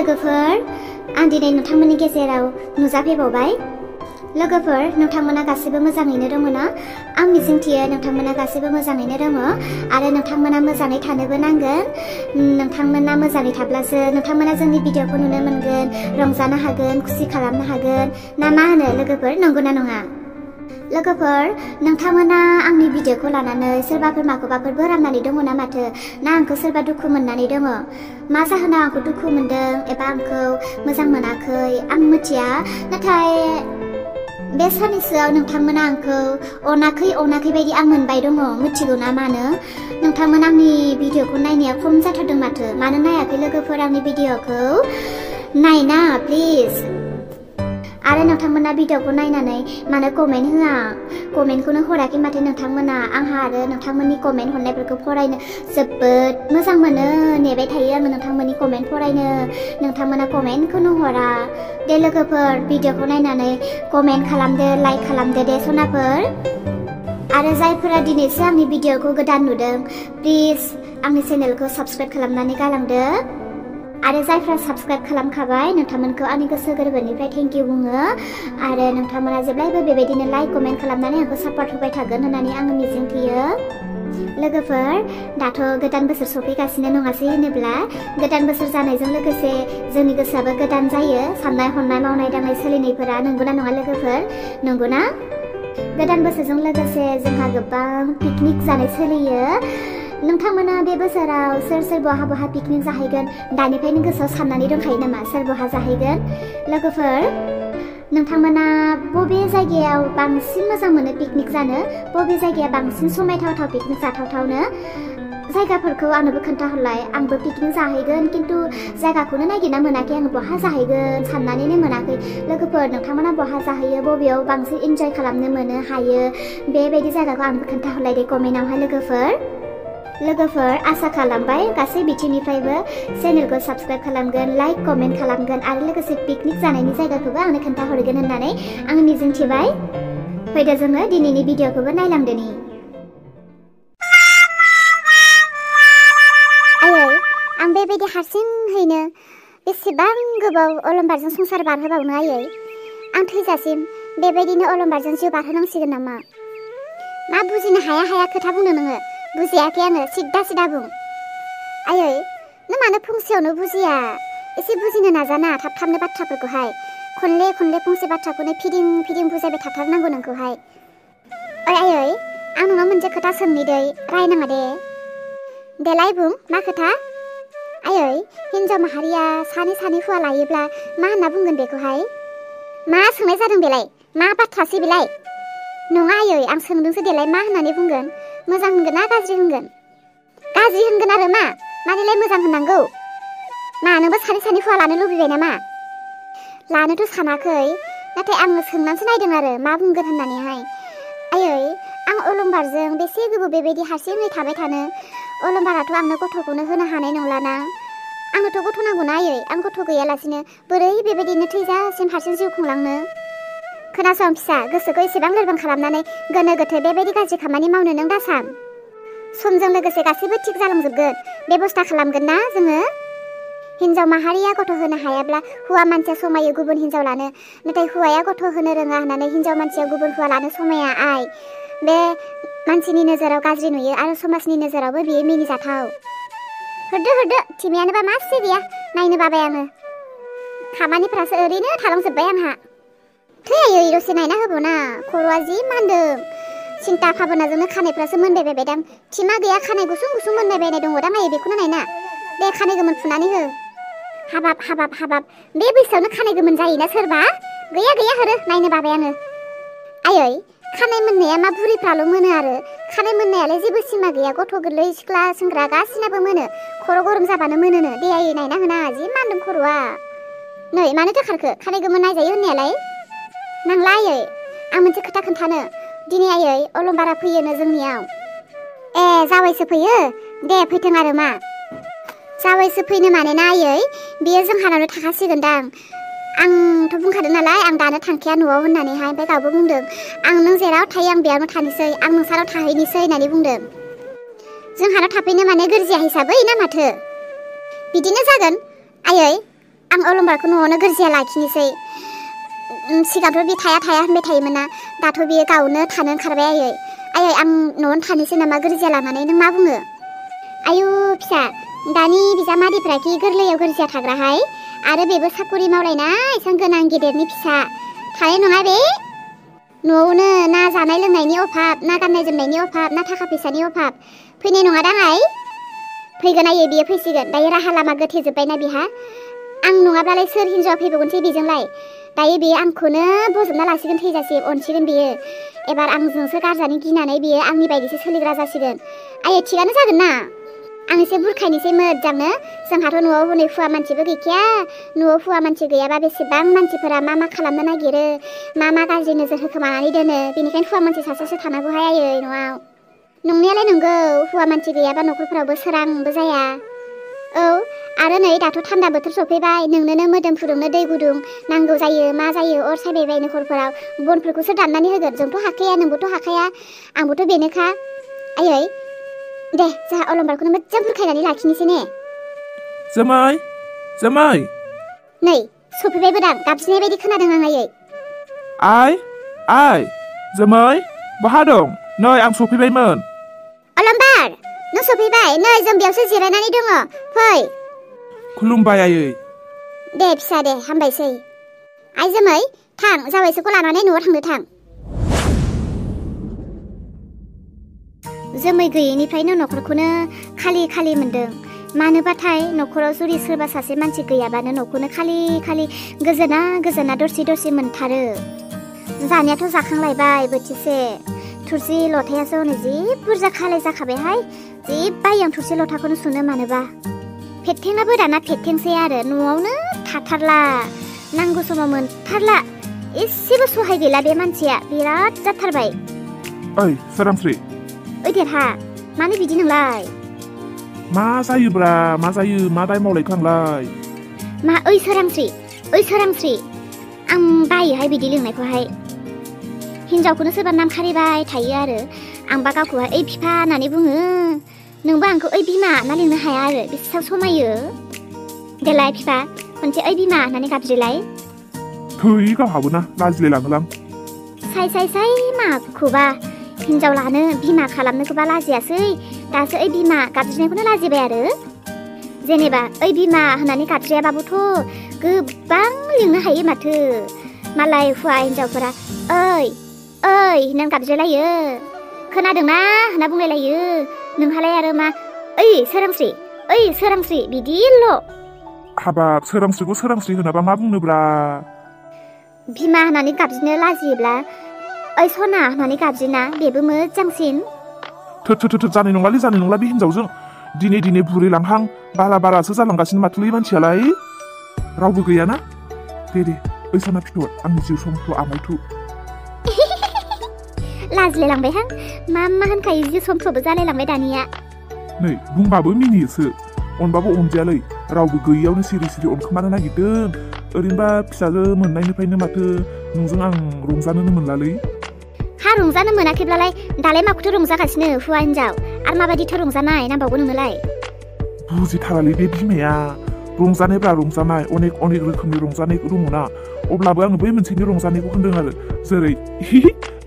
लोगोफोर आं दिनै नोंथांमोननि गेजेराव नुजाफैबावबाय। लोगोफोर नोंथांमोना गासिबो मोजाङैनो दङ ना? आं मिजिंथियो नोंथांमोना गासिबो मोजाङैनो दङ आरो नोंथांमोना मोजाङै थानोबो नांगोन। नोंथांमोना मोजाङै थाब्लासो नोंथांमोना जोंनि भिडिअखौ नुनो मोनगोन, रंजानो हागोन, खुसि खालामनो हागोन। ना मा होनो लोगोफोर, नंगौना नङा? लोगोफोर नोंथांमोना आंनि भिडिअखौ लानानै सोरबाफोर माखौबाफोर बोराबनानै दङ ना माथो? ना आंखौ सोरबा दुखु मोननानै दङ? मा जाहोनाव आंखौ दुखु मोनदों एबा आंखौ मोजां मोनाखै आं मिथिया, नाथाय बे साननैसोआव नोंथांमोना आंखौ अनाखै बायदि आं मोनबाय दङ। मिथिगौ ना मानो? नोंथांमोना आंनि भिडिअखौ नायनाया खम जाथारदों माथो? मानो नायाखै लोगोफोर आंनि भिडिअखौ? नायना प्लिज। आरो नोंथांमोना भिडिअखौ नायनानै मानो कमेन्ट होआ? कमेन्टखौनो हराखै माथो नोंथांमोना? आंहा आरो नोंथांमोननि कमेन्ट हरनायफोरखौ फरायनो जोबोद मोजां मोनो। नेबाय थायो आङो नोंथांमोननि कमेन्ट फरायनो। नोंथांमोना कमेन्टखौनो हरा। दे लोगोफोर भिडिअखौ नायनानै कमेन्ट खालामदो, लाइक खालामदो दे सनाफोर। आरो जायफोरा दिनैसो आंनि भिडिअखौ गोदान नुदों प्लिज आंनि चेनेलखौ साबस्क्राइब खालामनानै गालांदो। आरो जायफ्रा साबस्क्राइब खालामखाबाय नोंथांमोनखौ आंनि गोसो गोरबोनिफ्राय थेंक इउ बुङो। आरो नोंथांमोना जेब्लायबो बेबायदिनो लाइक कमेन्ट खालामनानै आंखौ सापर्ट होबाय थागोन होननानै आङो मिजिंथियो। लोगोफोर दाथ' गोदान बोसोर सफैगासिनो नङासै होनोब्ला? गोदान बोसोर जानायजों लोगोसे जोंनि गोसोआबो गोदान जायो। साननाय हनाय मावनाय दांनाय सोलिनायफोरा नंगौना नङा लोगोफोर? नंगौना? गोदान बोसोरजों लोगोसे जोंहा गोबां पिकनिक जानाय सोलियो। नोंथांमोना बे बोसोराव सोर बहा पिकनिक जाहैगोन दानिफ्रायनो गोसोआव साननानै दंखायो नामा? सोर बहा जाहैगोन? लोगोफोर नोंथांमोना बबे जायगायाव बांसिन मोजां मोनो पिकनिक जानो? बबे जायगाया बांसिन समायथाव पिकनिक जाथावनो? जायगाफोरखौ आंनोबो खोन्थाहरलाय। आंबो पिकनिक जाहैगोन, खिन्थु जायगाखौनो नागिरना मोनाखै। आङो बहा जाहैगोन साननानैनो मोनाखै। लोगोफोर नोंथांमोना बहा जाहैयो, बबेयाव बांसिन इन्जय खालामनो मोनो हायो, बेबायदि जायगाखौ आंनोबो खोन्थाहरलाय दे कमेन्टआवहाय लोगोफोर आसा खालामबाय गासै बिथिंनिफ्रायबो चेनेलखौ साबस्क्राइब खालामगोन, लाइक कमेन्ट खालामगोन आरो लोगोसे पिकनिक जानायनि जायगाखौबो आंनो खोन्थाहरगोन होननानै आं मिजिंथिबाय। फैदो जोङो दिनैनि भिडिअखौबो नायलांदोनि। आयै आं बेबायदि हारसिङैनो बेसेबां गोबाव अलंबारजों संसार बारहोबावनो आयै? आं थैजासिम बेबायदिनो अलंबारजों जिउ बारहोनांसिगोन नामा? मा बुजिनो हाया खोथा बुंनो नोङो? बुजियाखै आङो, सिदा बुं। आयै नों मानो फंसेयावनो बुजिया? एसे बुजिनो नाजाना थाबनो बाथ्राफोरखौहाय। खनले फंसे बाथ्राखौनो फिदिं बुजायबाय थाथारनांगौ नोंखौहाय। ओइ आयै आं नोंनाव मोनसे खोथा सोंनि दै, रायनाङा दे। देलाय बुं मा खोथा? आयै हिन्जाव माहारिया सानै हौवा लायोब्ला मा होनना बुंगोन बेखौहाय? मा सोंनाय जादों बेलाय? मा बाथ्रासै बेलाय? नङा आयै आं सोंदोंसो, देलाय मा होननानै बुंगोन? मोजां होनगोन ना गाज्रि होनगोन? गाज्रि होनगोन आरो मानिलाय मोजां होननांगौ? मा नोंबो सानै हौवा लानो लुबैबाय नामा? लानोथ' सानाखै, नाथाय आङो सोंनानैसो नायदों आरो मा बुंगोन होननानैहाय। आयै आं अलंबारजों बेसे गोबाव बेबायदि हारसिङै थाबाय थानो? अलंबाराथ' आंनो गथ'खौनो होनो हानाय नंलाना। आंनोथ' गथ' नांगौना आयै? आं गथ' गैयालासिनो बोरै बेबायदिनो थैजासिम हारसिं जिउ खुंलांनो? खोनासं फिसा, गोसोखौ एसेबां लोरबां खालामनानै गोनो गोथो बेबायदि गाज्रि खामानि मावनो नों दासान। समजों लोगोसे गासैबो थिग जालांजोबगोन। बेबस्था खालामगोन ना जोङो? हिन्जाव माहारिया गथ' होनो हायाब्ला हौवा मानसिया समायो गुबुन हिन्जाव लानो, नाथाय हौवाया गथ' होनो रोङा होननानै हिन्जाव मानसिया गुबुन हौवा लानो समाया आइ। बे मानसिनि नोजोराव गाज्रि नुयो आरो समाजनि नोजोरावबो बियो मिनिजाथाव। हरदो थिमियानोबा मासे गैया, नायनो बाबाय आङो। खामानिफ्रासो ओरैनो थालांजोब्बाय आंहा। थै आयै दसे नायना होबावना, खर'आ जि मानदों। सिन्था भाबनाजोंनो खानायफ्रासो मोनबायबायदां। थिमा गैया, खानाय गुसुं मोनबायबायनाय दङ दां आयै, बेखौनो नायना। दे खानाय गोमोन फुनानै हो। हाबाब बे बैसोआवनो खानाय गोमोन जायोना सोरबा? गैया हरो, नायनो बाबाय आङो। आयै खानाय मोननाया मा बुरिफ्राल' मोनो आरो? खानाय मोननायालाय जेबो सिमा गैया, गथ' गोरलै सिख्ला सेंग्रा गासिनाबो मोनो। खर' गरम जाबानो मोनोनो। दे आयै नायना होना, जि मानदों खर'आ। नै मानोथो खारखो? खानाय गोमोन नायजायो होननायालाय। नांला आयै, आं मोनसे खोथा खोन्थानो। दिनै आयै अलंबारा फैयोनो जोंनियाव। ए जावैसो फैयो? दे फैथों आरो मा। जावैसो फैनो मानोना आयै बेयो जोंहानावनो थाखासिगोनदां। आंथ' बुंखादों नालाय आं दानो थांखाया न'आव होननानैहाय। ओमफ्राय गावबो बुंदों आं नों जेराव थायो आं बेयावनो थानोसै, आं नोंसानाव थाहैनोसै होननानै बुंदों। जोंहानाव थाफैनो माने गोरजिया हिसाबै ना माथो? बिदिनो जागोन आयै, आं अलंबारखौ न'आवनो गोरजिया लाखिनोसै सिगांथ' बे थाया होनबाय थायोमोन ना दाथ' बियो गावनो थानो ओंखारबाय आयै आं न'आवनो थानोसै नामा गोरजिया लानानै नों मा बुङो आयु फिसा दानि बिजामादैफ्रा कि गोरलैयाव गोरजिया थाग्राहाय आरो बेबो साकरि मावलायनाय एसां गोनां गेदेरनि फिसा थानाय नङा बे न'आवनो ना जानाय लोंनायनि अभाब ना गाननाय जोमनायनि अभाब ना थाखा फैसानि अभाब फैनाय नङा दाङाय फैगोन आयै बियो फैसिगोन दायो राहा लामा गोथे जोब्बायना बिहा आं नङाब्लालाय सोर हिन्जावा फैबावगोनसै बेजोंलाय दायो बेयो आंखौनो बजबना लासिगोन थैजासिम अनसिगोन बियो एबार आंजोंसो गारजानो गिनानै बियो आंनि बायदिसो सोलिग्रा जासिगोन आयै थिगानो जागोन ना आं एसे बुरखायनोसै मोजांनो जोंहाथ' न'आव हनै हुवा मानसिबो गैखाया न'आव हुवा मानसि गैयाबा बेसेबां मानसिफोरा मा खालामनो नागिरो मा गाज्रि नोजोर होखोमानानै दोनो बेनिखायनो हुवा मानसि सासेसो थानांगौहाय आयै न'आव नंनायालाय नंगौ हुवा मानसि गैयाबा न'खरफोरावबो सोरांबो जाया औ आरो नै दाथ' थान्दा बोथोर सफैबाय नोंनोनो मोदोम फुदुंनो दै गुदुं नांगौ जायो मा जायो अर सायबायबायनो हरफोराव बनफोरखौसो दाननानै होगोन जोंथ' हाखाया नोंबोथ' हाखाया आंबोथ' बेनोखा आयै दे जोंहा अलंबारखौनो मोजां बुरखायनानै लाखिनोसै ने जोमै नै सफैबायबो दां गाबज्रिनाय बायदि खोनादों आं आयै आइ जोमै बहा दं नै आं सफैबायमोन अलंबार नों सफैबाय नै जों बेयावसो जिरायनानै दङ फै खुलुमबाय आयै दे फिसा दे हामबायसै आइ जोमै थां जावैसोखौ लानानै न'आव थांनो थां जोमै गैयैनिफ्रायनो न'खरखौनो खालि मोन्दों मानोबाथाय न'खराव जुदि सोरबा सासे मानसि गैयाबानो न'खौनो खालि गोजोना दरसि मोनथारो जानायाथ' जाखांलायबाय बोथिसे थुरसि लथायासो हनै जि बुरजा खालाय जाखाबायहाय जि बायो आं थुरसि लथाखौनो सुनो मानोबा फेथेङाबो दाना फेथेंसै आरो न'आवनो थाथारला नांगौ समाव मोनथारला एसेबो सहाय गैला बे मानसिया बिराद जाथारबाय ओइ सोरांस्रि ओइ देरहा मानो बिदि नोंलाय मा जायोब्रा मा जायो मा दाय मावलायखो आंलाय मा ओइ सोरांस्रि आं बायोहाय बिदि लोंनायखौहाय हिन्जावखौनो सोरबा नाम खारिबाय थायो आरो आंबा गावखौहाय ओइ बिफा होननानै बुङो नोंबो आंखौ ओइ बिमा होनना लिंनो हाया आरो बेसेबां समायो देलाय बिफा खनसे ओइ बिमा होननानै गाबज्रिलाय थै गावहाबो ना लाजिलायलाङोलां साय माखौबा हिन्जाव लानो बिमा खालामनोखौबा लाजियासै दासो ओइ बिमा गाबज्रिनायखौनो लाजिबाय आरो जेनेबा ओइ बिमा होननानै गाबज्रियाबाबोथ' गोबां लिंनो हायो माथो मालाय हुवा हिन्जावफोरा ओइ होननानै गाबज्रिलायो खोनादोंना होनना बुंलायलायो नोंहालाय आरो मा ओइ सोरांस्रि बिदिल' हाबाब सोरांस्रिखौ सोरांस्रि होनाबा मा बुंनोब्रा बिमा होननानै गाबज्रिनो लाजियोब्ला ओइ सना होननानै गाबज्रिना बेबो मोजांसिन थोद जानाय नंला बे हिन्जावजों दिने बुरैलांहां बारासो जालांगासिनो माथोलै मानसियालाय रावबो गैयाना दे ओइ सना फिथर आंनि जिउ समखौ आमायथु लाजिलायलांबायहां मा होनखायो जिउ समफ्रबो जालायलांबाय दानिया नै बुंबाबो मिनियोसो अनबाबो अनजायालै रावबो गैयियावनो सिरि अनखोमानो नागिरदों ओरैनोबा फिसाजो मोननायनिफ्रायनो माथो नोंजों आं रंजानोनो मोनलालै हा रंजानो मोनाखैब्लालाय दालाय माखौथो रंजागासिनो हुवा हिन्जाव आरो माबायदिथो रंजानाय नांबावगौ नोंनोलाय बुजिथारालै बे बिमाया रंजानायब्रा रंजानाय अनेक रोखोमनि रंजानाय दङना अब्लाबो आङो बै मोनसेनि रंजानायखौ होनदों आरो जेरै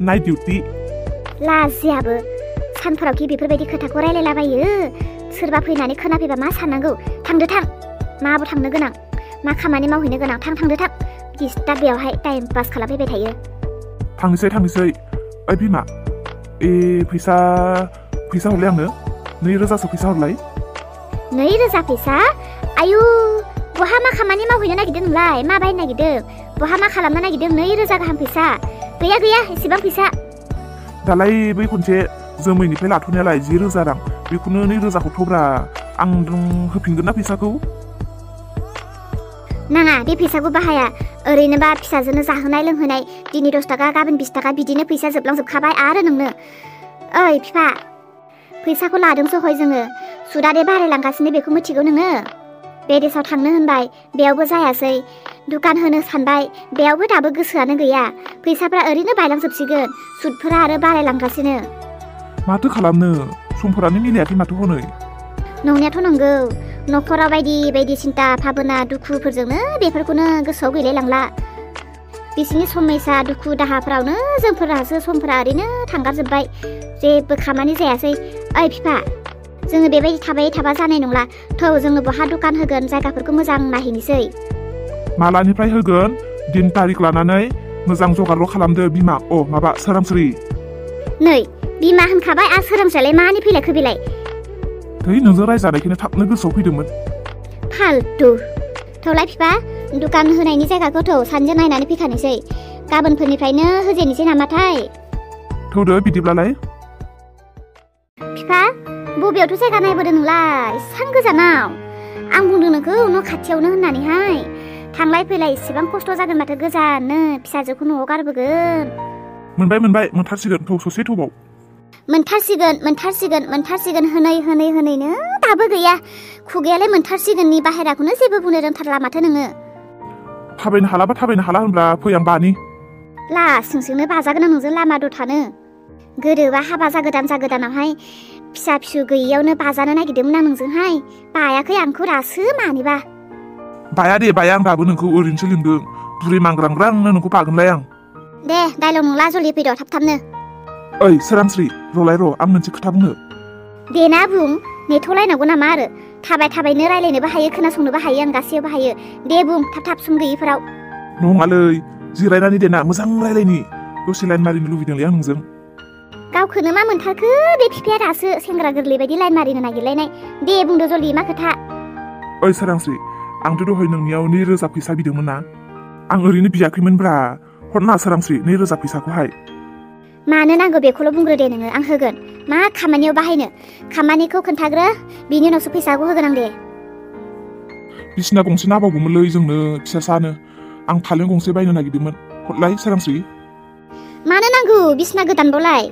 नाइट डिउटि लाजियाबो सानफोरावखि बेफोरबायदि खोथाखौ रायलायलाबायो सोरबा फैनानै खोनाफैबा मा साननांगौ थांदो थां माबो थांनो गोनां मा खामानि मावहैनो गोनां थांदो थां डिस्टार्ब बेयावहाय टाइम पास खालामफैबाय थायो थांनोसै ओइ बिमा फैसा हरलाय आंनो 2,000सो फैसा हरलाय 2,000 फैसा आयु बहा मा खामानि मावहैनो नागिरदों नोंलाय मा बायनो नागिरदों बहा मा खालामनो नागिरदों 2,000 गाहाम फैसा गैया एसेबां फैसा दालाय बै खनसे जोमैनिफ्राय लाथ'नायालाय 10,000 रां बेखौनो 2,000खौ थब्रा आं होफिनगोन ना फैसाखौ नाङा बे फैसाखौ बाहाया ओरैनोबा फिसाजोनो जाहोनाय लोंहोनाय दिनै 10 थाखा गाबोन 20 थाखा बिदिनो फैसा जोबलांजोबखाबाय आरो नोंनो ओइ बिफा फैसाखौ लादोंसो हय जोङो सुदादे बारायलांगासिनो बेखौ मिथिगौ नोङो बेदेसाव थांनो होनबाय बेयावबो जायासै दुकान होनो सानबाय बेयावबो दाबो गोसोआनो गैया फैसाफ्रा ओरैनो बायलांजोबसिगोन सुदफोरा आरो बारायलांगासिनो माथो खालामनो समफोरानो मिलायाखै माथो हनै नंनायाथ' नंगौ न'खराव बायदि सिन्था भाबना दुखुफोरजोंनो बेफोरखौनो गोसोआव गैलायलांला बिसिनि समयसा दुखु दाहाफ्रावनो जोंफोरासो समफोरा ओरैनो थांगारजोब्बाय जेबो खामानि जायासै ओइ बिफा जोङो बेबायदि थाबाय थाबा जानाय नंला थौ जोङो बहा दखान होगोन जायगाफोरखौ मोजां नायहैनोसै मालानिफ्राय होगोन दिन तारिख लानानै मोजां जगारल' खालामदो बिमा माबा सोरांस्रि नै बिमा होनखाबाय आरो सोरांस्रियालाय मानि फैलायखो बेलाय थै नोंजों रायजानायखौनो थाबनो गोसोआव फैदोंमोन फालतु थौलाय बिफा दखान होनायनि जायगाखौ थौ सानजों नायनानै फैखानोसै गाबोनफोरनिफ्रायनो होजेननोसै नामाथाय थौदो बिदिब्लालाय बिफा बबेयावथ' जायगा नायबोदों नोंलाय एसां गोजानाव आं बुंदों नोंखौ न' खाथियावनो होननानैहाय थांलाय फैलाय इसेबां खस्थ' जागोन माथो गोजाननो फिसाजोखौ न'आव गारबोगोन मोनबाय मोनथारसिगोन थौ ससे थौबाव मोनथारसिगोन होनैनो दाबो गैया खुगायालाय मोनथारसिगोननि बाहेराखौनो जेबो बुंनो रोंथारला माथो नोङो थाबायनो हाला होनब्ला फै आं बानि लासिंसिंनो बाजागोन नोंजों लामा दथानो गोदोबा हाबा जागोदानावहाय फिसा फिसौ गैयियावनो बाजानो नागिरदोंमोन आं नोंजोंहाय बायाखै आंखौ दासो मानिबा बाया आं दाबो नोंखौ ओरैनोसो लिंदों बुरै मांग्रांग्रांनो नोंखौ बागोनलाय आं दे दाइलग नंला जलदि फैद' थाबनो ओइ सोरांस्रि रलाय आं मोनसे खोथा बुंनो देना बुं नेथ'लायनांगौ नामा आरो थाबायनो रायलायनोबो हायो खोनासंनोबो हायो आं गासैयावबो हायो दे बुं थाब सम गैयिफोराव नङालै जिरायनानै देना मोजां रायलायनि दसे लाइन मारिनो लुबैदोंलै आं नोंजों गावखौनो मा मोनथारखो बे बिफाया दासो सेंग्रा गोरलै बायदि लाइन मारिनो नागिरलायनाय दे बुंदो जलदि मा खोथा ओइ सोरांस्रि आंथ' दहाय नोंनियाव 2,000 फैसा बिदोंमोन ना आं ओरैनो बियाखैमोनब्रा हरना सोरांस्रि 2,000 फैसाखौहाय मानो नांगौ बेखौल' बुंग्रो दे नोङो आं होगोन मा खामानियाव बाहायनो खामानिखौ खोन्थाग्रो बिनि उनावसो फैसाखौ होगोन आं दे बिसिना गंसे नाबावगौमोनलै जोंनो फिसासानो आं फालें गंसे बायनो नागिरदोंमोन हरलाय सोरांस्रि मानो नांगौ बिसिना गोदानबावलाय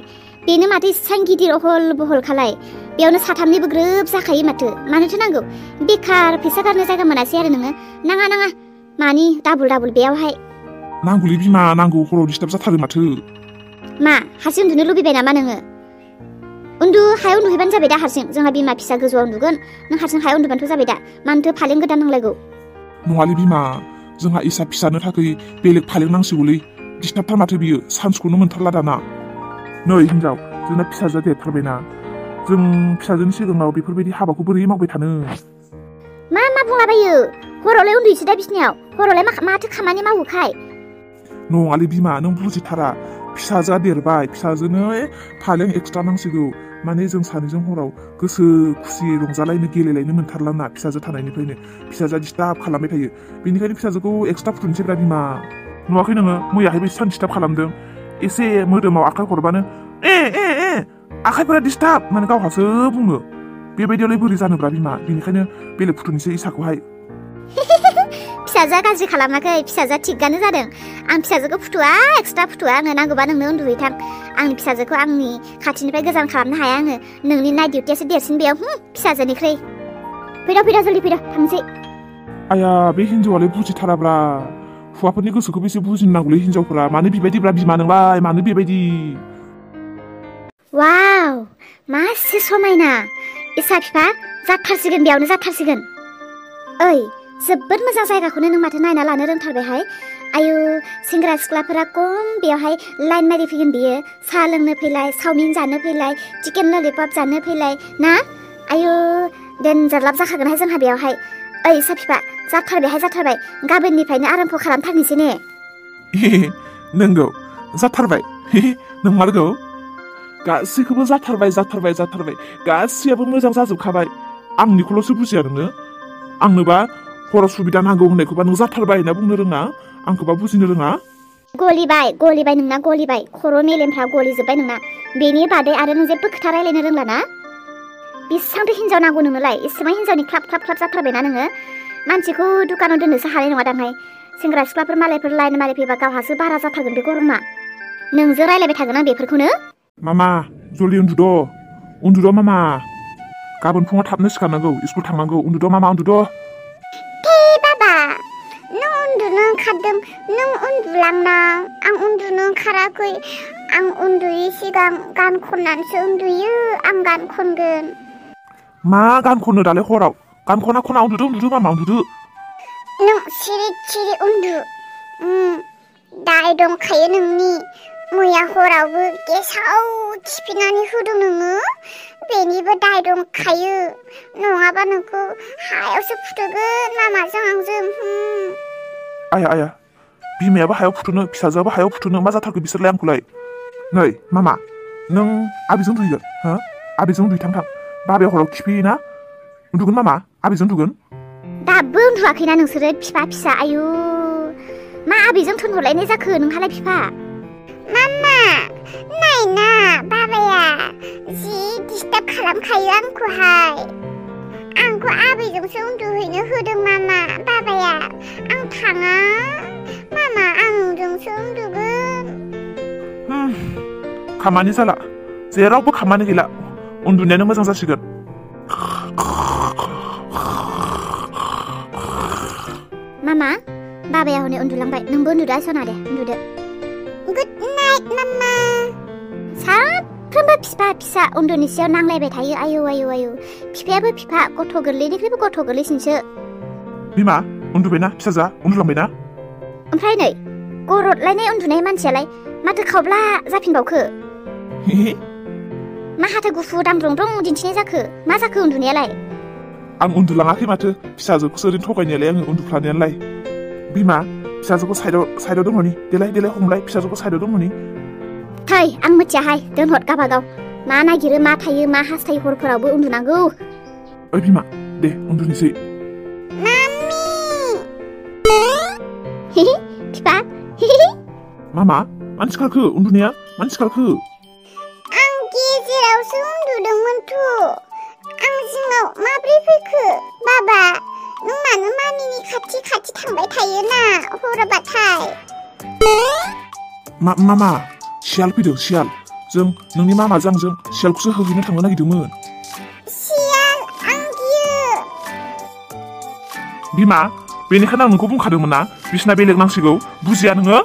बेनो माथो इसां गिदिर अहल बहल खालाय बेयावनो साथामनिबो ग्रोब जाखायो माथो मानोथो नांगौ बेखार फैसा गारनो जायगा मोनासै आरो नोङो नाङा मानि डाबल बेयावहाय नांगौलै बिमा नांगौ हराव डिस्टार्ब जाथारो माथो मा हारसिं उन्दुनो लुबैबाय नामा नोङो हायाव उन्दुहैबानो जाबाय दा हारसिं जोंहा बिमा फिसा गोजौआव उन्दुगोन नों हारसिं हायाव उन्दुबानोथ' जाबाय दा मानोथो फालें गोदान नांलायगौ नङालै बिमा जोंहा इसा फिसानो थाखाय बेलेग फालें नांसिगौलै डिस्टार्बथार माथो बियो सान्सखौनो मोनथारला दाना नै हिनजाव जोंना फिसाजोआ देरथारबायना जों फिसाजोनि सिगाङाव बेफोरबायदि हाबाखौ बोरै मावबाय थानो मा बुंलाबायो हरावलाय उन्दुयोसो दा बिसिनायाव हरावलाय माथो खामानि मावोखाय नङालै बिमा नों बुजिथारा फिसाजोआ देरबाय फिसाजोनो फालें एक्सट्रा नांसिगौ माने जों सानैजों हराव गोसो खुसि रंजालायनो गेलेलायनो मोनथारलाना फिसाजो थानायनिफ्रायनो फिसाजोआ डिस्टार्ब खालामबाय थायो बेनिखायनो फिसाजोखौ एक्सट्रा फुथुनोसैब्रा बिमा नुवाखै नोङो मैयाहाय बेसेबां डिस्टार्ब खालामदों एसे मोदोमाव आखाइ हरबानो आखाइफोरा डिस्टार्ब माने गावहासो बुङो बेबायदियावलाय बोरै जानोब्रा बिमा बेनिखायनो बेलेग फुथुनोसै इसाखौहाय फिसाजोआ गाज्रि खालामाखै फिसाजोआ थिगानो जादों आं फिसाजोखौ फुथुआ एक्सट्रा फुथुआ आङो नांगौबा नोंनो उन्दुहैथां आंनि फिसाजोखौ आंनि खाथिनिफ्राय गोजान खालामनो हाया आङो नोंनि नाइट डिउटियासो देरसिन बेयाव फिसाजोनिख्रुइ फैद' जल्दि फैद' थांसै आया बे हिन्जावालाय बुजिथाराब्रा हौवाफोरनि गोसोखौ बेसे बुजिनो नांगौलै हिन्जावफोरा मानो बेबायदिब्रा बिमा नोंलाय मानो बेबायदि वाव मासे समायना इसा बिफा जाथारसिगोन बेयावनो जाथारसिगोन ओइ जोबोद मोजां जायगाखौनो नों माथो नायना लानो रोंथारबायहाय आयु सेंग्रा सिख्लाफोरा खम बेयावहाय लाइन मारि फैगोन बियो साहा लोंनो फैलाय चावमिन जानो फैलाय चिकेन ललिपप जानो फैलाय ना आयु डेन्जार लाब जाखागोनहाय जोंहा बेयावहाय ओइ इसा बिफा जाथारबाय गाबोननिफ्रायनो आराम्भ खालामथारनोसै ने नंगौ जाथारबाय नंमारगौ गासैखौबो जाथारबाय गासैयाबो मोजां जाजोबखाबाय आंनिखौल'सो बुजिया नोङो आंनोबा हराव सुबिदा नांगौ होननायखौबा नों जाथारबाय होनना बुंनो रोङा आंखौबा बुजिनो रोङा गलिबाय नोंना गलिबाय खर' मेलेमफ्रा गलिजोब्बाय नोंना बेनि बादै आरो नों जेबो खोथा रायलायनो रोंला ना बेसेबांथो हिन्जाव नांगौ नोंनोलाय एसेबां हिन्जावनि ख्लाब जाथारबायना नोङो मानसिखौ दुखानाव दोननोसो हानाय नङा दांहाय सेंग्रा सिख्लाफोर मालायफोर लाइन मारि फैबा गावहासो बारा जाथारगोन बे गरमा नोंजों रायलायबाय थागोन आं बेफोरखौनो मामा जल्दि उन्दुद' मामा गाबोन फुङाव थाबनो सिखारनांगौ स्कुल थांनांगौ उन्दुद' मामा उन्दुद' बाबा नों उन्दुनो ओंखारदों नों उन्दुलांनां आं उन्दुनो ओंखाराखै आं उन्दुयै सिगां गान खननानैसो उन्दुयो आं गान खनगोन मा गान खननो दालाय हराव गान खना खना उन्दुदो मामा उन्दुदो। नों सिरि उन्दु। दाय दंखायो नोंनि। मैया हरावबो गेसाव थिफिनानै होदों नोङो। बेनिबो दाय दंखायो। नङाबा नोंखौ हायावसो फुथुगोन लामाजों आंजों। आया बिमायाबो हायाव फुथुनो फिसाजोआबो हायाव फुथुनो मा जाथारखो बिसोरलाय आंखौलाय। नै मामा नों आबिजों दुगैगोन हो आबिजों दुगै थां बाबाया हराव खिफैयोना उन्दुगोन मामा आबिजों उन्दुगोन। दाबो उन्दुवाखैना नोंसोरो फिफा फिसा आयु मा आबिजों थुनहरलायनाय जाखो नोंहालाय फिफा? मामा नायना बाबाया जि डिस्टार्ब खालामखायो आंखौहाय। आंखौ आबैजोंसो उन्दुहैनो होदों मामा बाबाया। आं थाङा मामा आंजोंसो उन्दुगोन। खामानि जाला जेरावबो खामानि गैला उन्दुनायानो मोजां जासिगोन। मामा बाबाया हनै उन्दुलांबाय नोंबो उन्दुदो आइसना दे उन्दुदो। गुड नाइट मामा। साफ्रोमबो फिफा फिसा उन्दुनिसेयाव नांलायबाय थायो आयु फिफायाबो फिफा गथ' गोरलैनिख्रुइबो गथ' गोरलैसिनसो। बिमा उन्दुबायना फिसाजोआ उन्दुलांबायना? ओमफ्राय नै गरदलायनाय उन्दुनाय मानसियालाय माथो खावब्ला जाफिनबावखो? मा हाथो गुफुर दामब्रंब्रं दिन्थिनाय जाखो? मा जाखो उन्दुनायालाय? आं उन्दुलाङाखै माथो फिसाजोखौसो ओरैनो थगायनायालाय आङो उन्दुफ्लानायालाय। बिमा फिसाजोखौ साइडआव दोनहरनि देलाय हमलाय फिसाजोखौ साइडआव दोनहरनि। थै आं मिथियाहाय दोनहर गाबागाव मा नागिरो मा थायो मा हास्थायो हरफोरावबो उन्दुनांगौ। ओइ बिमा दे उन्दुनोसै। फिफा मामा मानो सिखारखो उन्दुनाया मानो सिखारखो? आं गेजेरावसो उन्दुदोंमोनथ'। आं जिङाव माब्रै फैखो? बाबा नों मानो मामिनि खाथि थांबाय थायोना हराबाथाय? मामा सियाल फैदों सियाल। जों नोंनि मामाजों आंजों सियालखौसो होहैनो थांनो नागिरदोंमोन। सियाल आं गियो। बिमा बेनिखायनो आं नोंखौ बुंखादोंमोन ना बिसिना बेलेग नांसिगौ बुजिया नोङो?